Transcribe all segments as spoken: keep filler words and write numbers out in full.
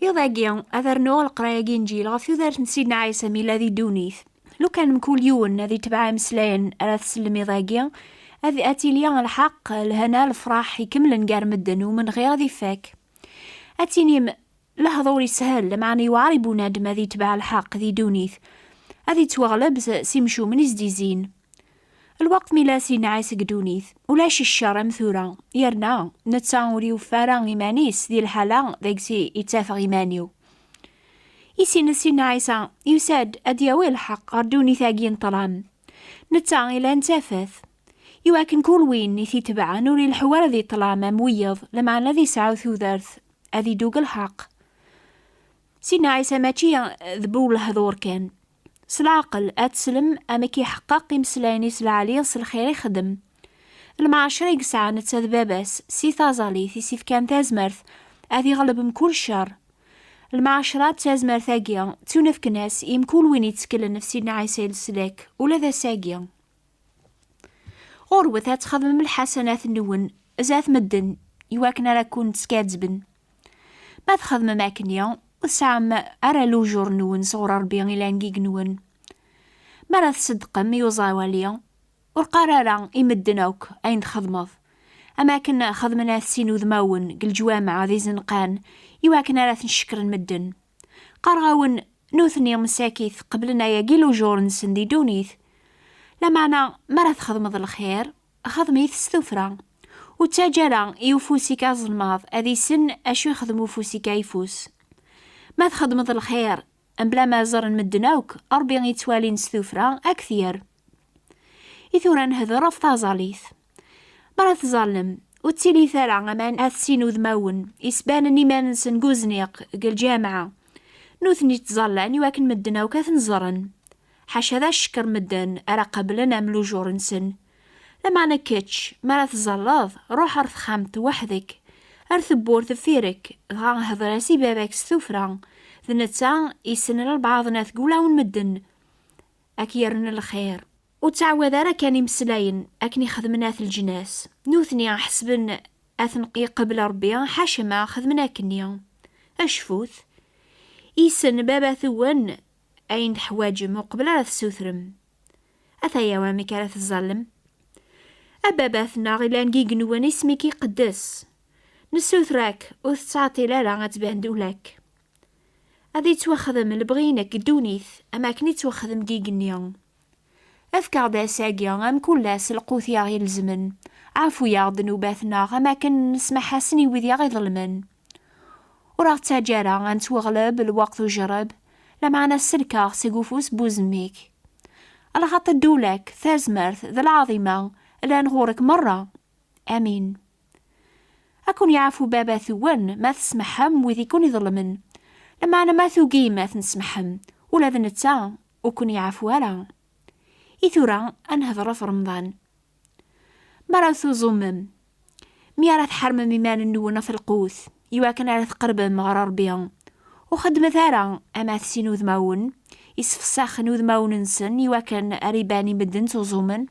Iḍ-agi, ad rnuɣ leqraya n Inǧil ɣef tudert n Sidna Ɛisa mi yella di ddunit. Lukan mkul yiwen ad itbeɛ imeslayen ara tsellem iḍ-agi, ad, ad tili lḥeqq, lhana, lefraḥ ikemlen gar medden, umenɣi ad ifak. Ad tinim, lehdur ishel, lameɛna yewɛer i bunadem ad itbeɛ lḥeqq di ddunit. Ad ittwaɣleb s, s imcumen izdizin. Lweqt mi la Sidna Ɛisa deg ddunit, ulac ccer am tura, yerna netta ur yufi ara iman-is di lḥala deg-s i ttafeɣ iman-iw. Isin Sidna Ɛisa yusa-d ad d-yawi lḥeqq ɣer ddunit-agi n ṭṭlam. Netta ilan tafat. Iwakken kul win i t-itebɛen ur ileḥḥu ara di ṭṭlam am wiyeḍ, lameɛna ad isɛu tudert, ad iddu deg lḥeqq. Sidna Ɛisa mačči d bu lehdur kan. S leɛqel, ad teslem amek iḥeqqeq imeslayen-is lɛali s lxir ixdem. Lmeɛcra i yesɛa netta d baba-s, si taẓalit i s-ifkan tazmert ad iɣleb mkul ccer. Lmeɛcra d tazmert-agi ttunefken-as i mkul win itteklen ɣef Sidna Ɛisa i leslak, ula d ass-agi. Ɣurwet ad txedmem lḥasanat-nwen zdat medden, iwakken ara ken-skazzben. Ma txedmem akkenni, ur tesɛam ara lujur-nwen sɣur Ṛebbi ilan deg yigenwen. Mi ara tṣeddqem i uẓawali, ur qqar ara i medden akk ayen txedmeḍ. Am akken xedmen at sin udmawen deg leǧwameɛ d izenqan, iwakken ara ten-cekkren medden. Qqareɣ-awen, nutni msakit qeblen ayagi lujur-nsen di ddunit. Lameɛna, mi ara txedmeḍ lxir, xdem-it s tuffra. Ur ttaǧǧa ara i ufus-ik aẓelmaḍ ad issen acu ixdem ufus-ik ayeffus. Ma txedmeḍ lxir, mebla ma ẓren medden akk, Ṛebbi ittwalin s tuffra ad k-t-yerr. I tura nehder ɣef taẓalit. Mi ara tẓallem, ur ttilit ara am at sin udmawen isbanen iman-nsen deg uzniq deg lǧameɛ. Nutni ttẓallan iwakken medden akk ad ten-ẓren. Ḥaca d acekker medden ara qablen am lujur-nsen. Lameɛna kečč, mi ara tẓalleḍ, ruḥ ar texxamt weḥd-k, ar tewwurt deffir-k, dɣa hder-as i baba-k s tuffra, d netta yessnen albaɛḍ n at wulawen medden, ad k-yerren lxir. Ur ttɛawad ara kan imeslayen akken i xedmen at leǧnas. Nutni ḥesben ad ten-iqbel Ṛebbi, ḥacama xedmen akkenni. Acfut, yessen baba-twen ayen teḥwaǧem uqbel ara tessutrem. Ataya wamek ara teẓẓallem. A baba-tneɣ ilan deg igenwen, isem-ik iqeddes. Nessuter-ak, ur tettɛeṭṭil ara ad tban d ula-k. Ad ittwaxdem lebɣi-inek deg ddunit, am akken ittwaxdem deg igenni. Efk-aɣ-d ass-agi, am kul ass, lqut i aɣ-ilezmen. Ɛfu-yaɣ ddnubat-nneɣ, am akken nesmaḥ-asen i wid i aɣ-iḍelmen. Ur aɣ-ttaǧǧa ara ad nettwaɣleb lweqt ujerreb, lameɛna sellek-aɣ seg ufus n wudem-ik. Alaxaṭer ddula-k, tazmert d lɛaḍima llan ɣur-k merra. Amin. Ad ken-yeɛfu baba-twen ma tesmeḥem wid i ken-iḍelmen. Lameɛna ma tugim ad ten-tesmeḥem, ula d netta ur ken-yeɛfu ara. I tura, ad nehder ɣef Remḍan. Mi ara tuẓumem, mi ara tḥermem iman-nwen ɣef lqut, iwakken ara tqerbem ɣer Ṛebbi, ur xeddmet ara am at sin udmawen, isefsaxen udmawen-nsen iwakken ara iban i medden ttuẓumen. D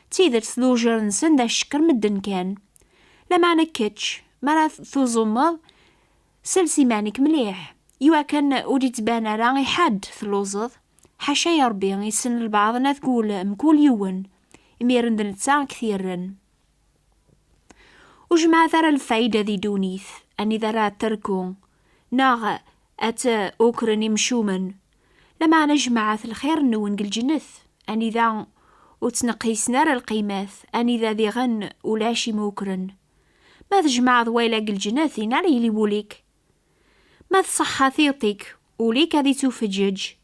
tidet, lujur-nsen d acekker medden kan. Lameɛna kečč, mi ara tuẓumeḍ, sels iman-ik mliḥ, iwakken ur d-ittban ara i ḥedd telluẓeḍ, ḥaca i Ṛebbi yessen lbaɛḍ n at kul, mkul yiwen, imiren d netta i k-t-yerren. Ur jemmɛet ara lfayda di ddunit, anida ara terku, neɣ ad t-ukren imcumen. Lameɛna jemmɛet lxir-nwen deg lǧennet, anida ur ttneqqisen ara lqimat, anida diɣen ulac imukren. Ma tjemɛeḍ wayla deg lǧennet, din ara yili wul-ik. Ma tṣeḥḥa tiṭ-ik, ul-ik ad ittufeǧǧeǧ.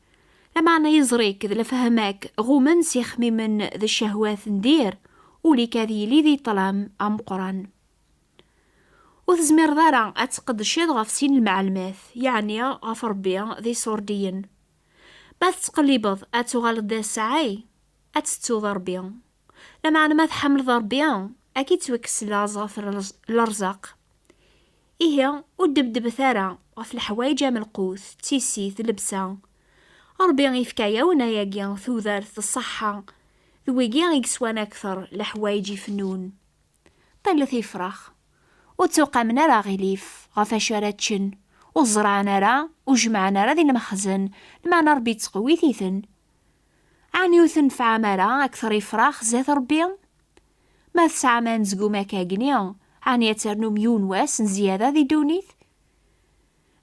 Lameɛna iẓri-k d lefhama-k ɣumen s ixmimen d ccehwat n dir, ul-ik ad yili di ṭṭlam ameqqran. Ur tezmireḍ ara ad tqeddceḍ ɣef sin lmeɛlumat, yeɛni ɣef Ṛebbi d iṣurdiyen. Ma tettqellibeḍ ad tuɣaleḍ d asaɛay, ad tettuḍ Ṛebbi. Lameɛna ma tḥemmleḍ Ṛebbi, ad k-ittwakkes laẓ ɣef lerz-, lerẓaq. Ihi, ur ddebdebet ara ɣef leḥwayeǧ am lqut, d tissit, d llebsa. Ṛebbi ifka-yawen ayagi tudert d ṣṣeḥḥa, d wigi i yeswan akteṛ leḥwayeǧ ifennun. Ṭillet ifrax. Ur ttuqamen ara aɣilif ɣef acu ara ččen, ur ẓran ara, ur jemɛen ara di lemxzen, lmeɛna Ṛebbi yettqewwit-iten. Ɛni ur tenfɛem ara akkter ifrax zdat Ṛebbi? Ma tesɛam anezgum akkagni, ɛni ad ternum yiwen wass n zzyada di ddunit?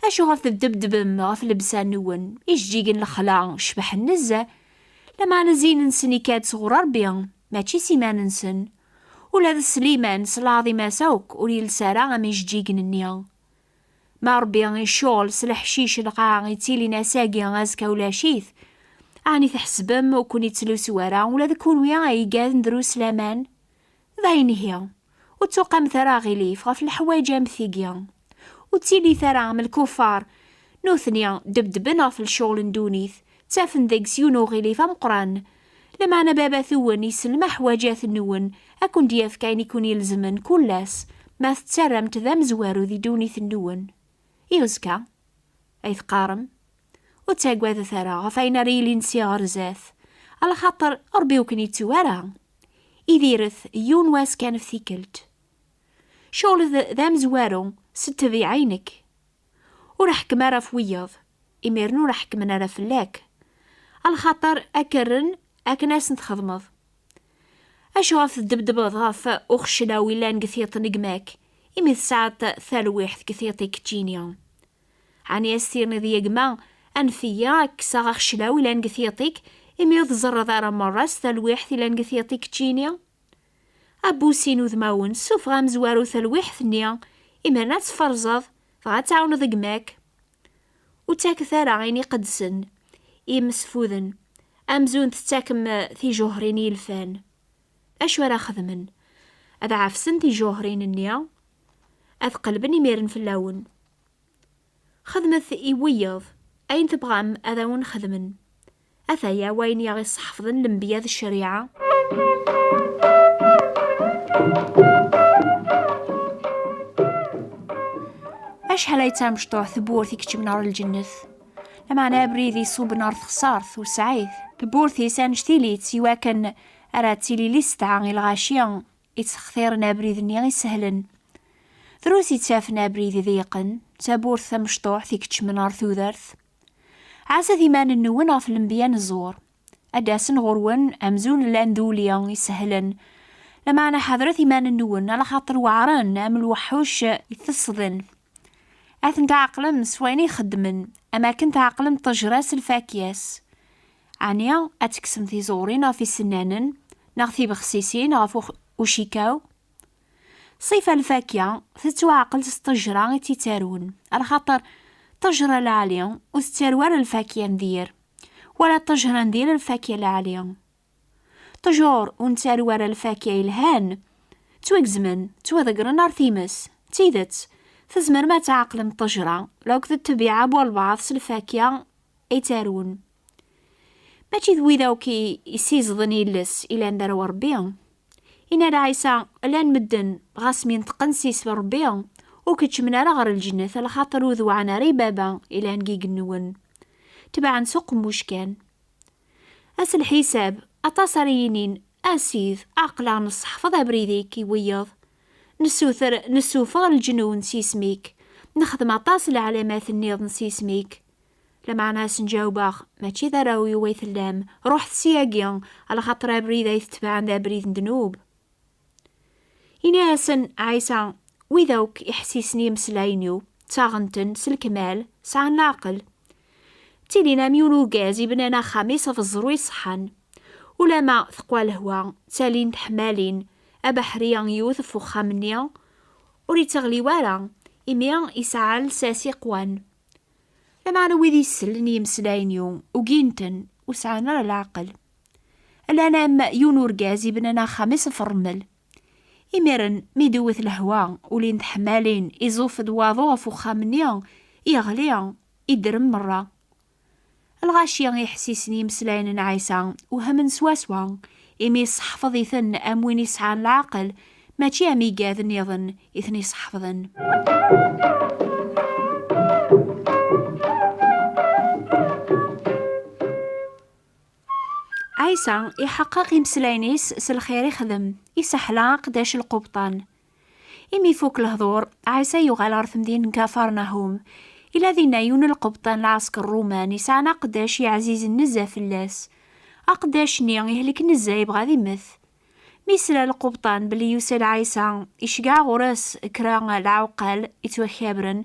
Acuɣer teddebdbem ɣef llebsa-nwen? Ijeǧǧigen n lexla cebḥen nezzeh, lameɛna zzin-nsen ikka-d sɣur Ṛebbi, mačči s iman-nsen. Ula d Sliman s lɛaḍima-s akk ur yelsi ara am ijeǧǧigen-nni. Ma Ṛebbi icceɣl s leḥcic n lqaɛa yettilin ass-agi azekka ulac-it, ɛni tḥesbem ur ken-ittlusu ara ula d kunwi ay igaden drus laman? D ayen ihi, ur tuqamet ara aɣilif ɣef leḥwayeǧ am tigi. Ur ttilit ara am lkuffar, nutni debdben ɣef lecɣal n ddunit, ttafen deg-s yiwen uɣilif ameqqran. Lameɛna Baba-twen yessen leḥwaǧat-nwen, ad ken-d-yefk ayen i ken-ilezmen kul ass, ma tettarram-t d amezwaru di ddunit-nwen. I uzekka? Ay teqqarem, ur ttagadet ara ɣef wayen ara yilin si ɣer zdat, alaxaṭer Ṛebbi ur ken-ittu ara. Idiret yiwen wass kan ɣef tikkelt. Ceɣlet d amezwaru s ttbiɛa-inek. Ur ḥekkem ara ɣef wiyaḍ, imiren ur ḥekkmen ara fell-ak. Alaxaṭer ad k-rren akken asen-txedmeḍ. Acuɣef teddebdbeḍ ɣef uxeclaw yellan deg tiṭ n gma-k, imi tesɛiḍ talwiḥt deg tiṭ-ik keččini? Ɛni as-tiniḍ i gma, anef-iyi ad kkseɣ axeclaw yellan deg tiṭ-ik, imi ur tẓerreḍ ara merra s talwiḥt yellan deg tiṭ-ik keččini? A Busin udmawen, ssufeɣ amezwaru talwiḥt-nni, imiren ad tferẓeḍ, dɣa ad tɛawneḍ gma-k. Ur ttaket ara ayen iqedsen i yimsefuden, amzun tettakem tijuhrin i yilfan. Acu ara xedmen? Ad ɛefsen tijuhrin-nni, ad qelben imiren fell-awen. Xedmet i wiyaḍ ayen tebɣam ad awen-xedmen. Ataya wayen i aɣ-isseḥfḍen lenbiya d ccariɛa. Acḥal ay d tamecṭuḥt tewwurt i keččmen ɣer lǧennet! Lameɛna abrid iṣubben ɣer texṣart, ur sɛid. Tewwurt-is annect-ilit, iwakken ara tili listɛa i lɣaci yettextiren abrid-nni isehlen. Drus yettafen abrid iḍeyqen, d tawwurt tamecṭuḥt i keččmen ɣer tudert. Ɛasset iman-nwen ɣef lenbiya n ẓẓur. Ad d-asen ɣur-wen amzun llan d uli isehlen. Lameɛna ḥadret iman-nwen, alaxaṭer weɛren am lweḥḥuc i tesḍen. Ad ten-tɛeqlem s wayen i xeddmen, am akken tɛeqlem ṭṭejra s lfakya-s. Ɛni ad tekksem tiẓurin ɣef isennanen, neɣ tibexsisin ɣef ux-, ucikaw? Ṣṣifa n lfakya tettwaɛqel s ṭṭejra i tt-ittarun, alaxaṭer ṭṭejra lɛali ur tettaru ara lfakya n dir, wala ṭṭejra n dir lfakya lɛali. Ṭṭjur ur nettaru ara lfakya yelhan, ttwagezmen, ttwaḍeggren ar times. D tidet, tzemrem ad tɛeqlem ṭṭejra, lakked ṭṭbiɛa n walbeɛḍ s lfakya ay ttarun. Mačči d wid akk i, i ssiẓḍen iles i llan d arraw n Ṛebbi. Inna-d Ɛisa, llan medden, ɣas mi neṭqen s isem n Ṛebbi, ur keččmen ara ɣer lǧennet, alaxaṭer ur dewɛen ara i Baba i llan deg igenni-nwen. Tebɛen s uqemmuc kan. Ass n lḥisab, aṭas ara yinin, a Sid, aql-aɣ nesseḥfeḍ abrid-ik i wiyaḍ. Nessuter, nessufeɣ leǧnun s yisem-ik. Nexdem aṭas n leɛlamat nniḍen s yisem-ik. Lameɛna ad sen-ǧawbeɣ, mačči d arraw-iw ay tellam, ruḥet syagi, alaxaṭer abrid ay tetbeɛem d abrid n ddnub. Ini-asen Ɛisa, wid akk iḥessisen i yimeslayen-iw, ttaɣen-ten s lekmal, sɛan leɛqel. Ttilin am yiwen urgaz ibnan axxam-is ɣef ẓẓru iṣeḥḥan. Ulama teqwa lehwa, ttalin teḥmalin, abeḥri yiwet ɣef uxxam-nni, ur itteɣli wara, imi yesɛa lsas iqwan. Lameɛna wid isellen i yimeslayen-iw, ugin-ten, ur sɛan ara leɛqel. Llan am yiwen urgaz ibnan axxam-is ɣef ṛṛmel. Imiren, mi d-tewwet lehwa, ulin teḥmalin, iẓuf-d waḍu ɣef uxxam-nni, yeɣli, idrem merra. Lɣaci iḥessisen i yimeslayen n Ɛisa, wehmen swaswa, imi yesseḥfeḍ-iten am win yesɛan leɛqel, mačči am igad nniḍen i ten-iseḥfḍen. Ɛisa iḥeqqeq imeslayen-is s lxir ixdem, iseḥla aqeddac lqubṭan. Imi ifuk lehdur, Ɛisa yuɣal ɣer temdint n Kafarnahum, Ila dinna yiwen n lqebṭan n lɛesker ṛṛuman yesɛan aqeddac yeɛzizen nezzeh fell-as. Aqeddac-nni ihlek nezzeh, yebɣa ad immet. Mi yesla lqebṭan belli yusa-d Ɛisa, iceggeɛ ɣur-s kra n lɛuqqal ittwakabren,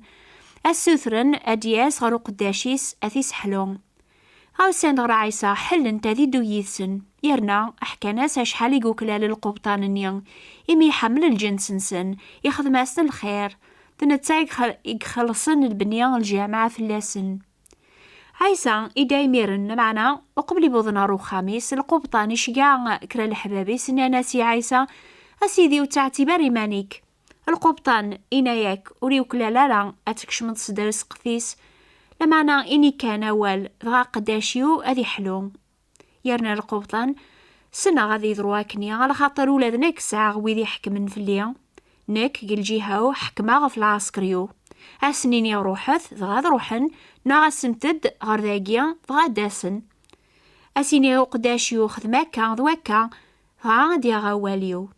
ad sutren ad d-yas ɣer uqeddac-is ad t-iseḥlu. Ɣawsen-d ɣer Ɛisa, ḥellen-t ad iddu yid-sen, yerna ḥkan-as acḥal i yuklal lqebṭan-nni, imi iḥemmel lǧens-nsen, ixdem-asen lxir, d netta i ixel-, i ixellṣen lebni n lǧameɛ fell-asen. Ɛisa idda imiren, lameɛna uqbel iwwḍen ɣer uxxam-is, lqebṭan iceggeɛ kra leḥbab-is, nnan-as i Ɛisa: "A Sidi, ur ttɛettib ara iman-ik." Lqebṭan inna-yak: "Ur yuklal ara ad tkecmeḍ s ddew sqef-is, lameɛna ini kan awal, dɣa aqeddac-iw ad iḥlu." Yerna lqebṭan: "Ssneɣ ad yeḍru akkenni, alaxaṭer ula d nekk sɛiɣ wid iḥekmen fell-i. Nekk, deg lǧiha-w, ḥekmeɣ ɣef lɛesker-iw. Ad sen-iniɣ: 'Ruḥet,' dɣa ad ruḥen, neɣ: 'Asemt-d ɣer dagi,' dɣa ad d-asen. Ad s-iniɣ i uqeddac-iw: 'Xdem akka d wakka,' dɣa ad d-yaɣ awal-iw.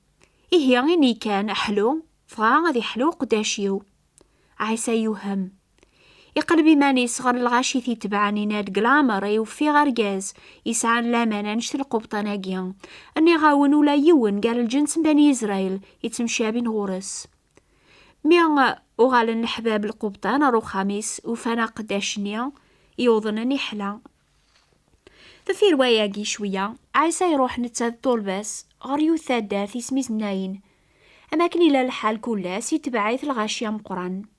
Ihi, ini kan: 'Ḥlu,' dɣa ad iḥlu uqeddac-iw." Ɛisa yewhem. Iqleb iman-is ɣer lɣaci t-itebɛen, yenna-d: "Deg leɛmer ay ufiɣ argaz yesɛan laman annect n lqebṭan-agi. Nniɣ-awen, ula yiwen gar lǧens n Bani Isṛayil ittemcabin ɣur-s." Mi uɣalen leḥbab lqebṭan ɣer uxxam-is, ufan aqeddac-nni yuḍnen iḥla. Deffir wayagi cwiya, Ɛisa iruḥ netta d ṭṭulba-s ɣer yiwet taddart isem-is Nayin. Am akken ila lḥal kullas, itbeɛ-it lɣaci ameqqran.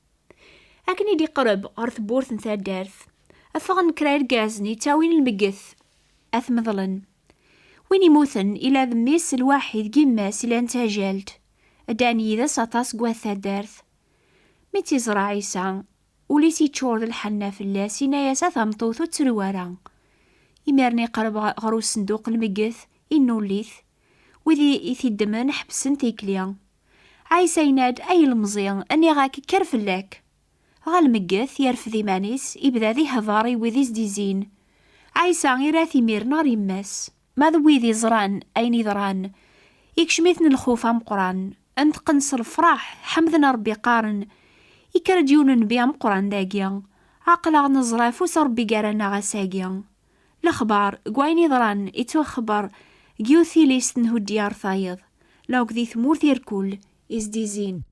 Akken i d-iqreb ɣer tewwurt n taddart, ffɣen kra irgazen yettawin lmegged ad t-meḍlen. Win imuten ila d mmi-s lwaḥid deg yemma-s ilan tajalt, ddan yid-s aṭas deg wat taddart. Mi tt-iẓra Ɛisa, ul-is yeččur d lḥenna fell-as, yenna-yas: "A tameṭṭut, ur ttru ara." Imiren iqreb ɣ-, ɣer usenduq lmegged, innul-it. Wid i, i t-iddmen ḥebsen tikli. Ɛisa yenna-d: "Ay ilemẓi, nniɣ-ak, kker fell-ak." Ɣer lmegged, yerfed iman-is, ibda di hḍer i wid i s-d-izzin. Ɛisa irra-t imiren ɣer yemma-s. Ma d wid iẓran ayen iḍran, ikcem-iten lxuf ameqqran, nṭqen s lefraḥ, ḥemden Ṛebbi, qqaren: "Ikker-d yiwen n nnbi ameqqran dagi. Aql-aɣ neẓra afus Ṛebbi gar-aneɣ ass-agi." Lexbar deg wayen iḍran ittwaxebber deg yiwet tilist n Hudya ar tayeḍ, lawk di tmurt irkul i s-d-izzin.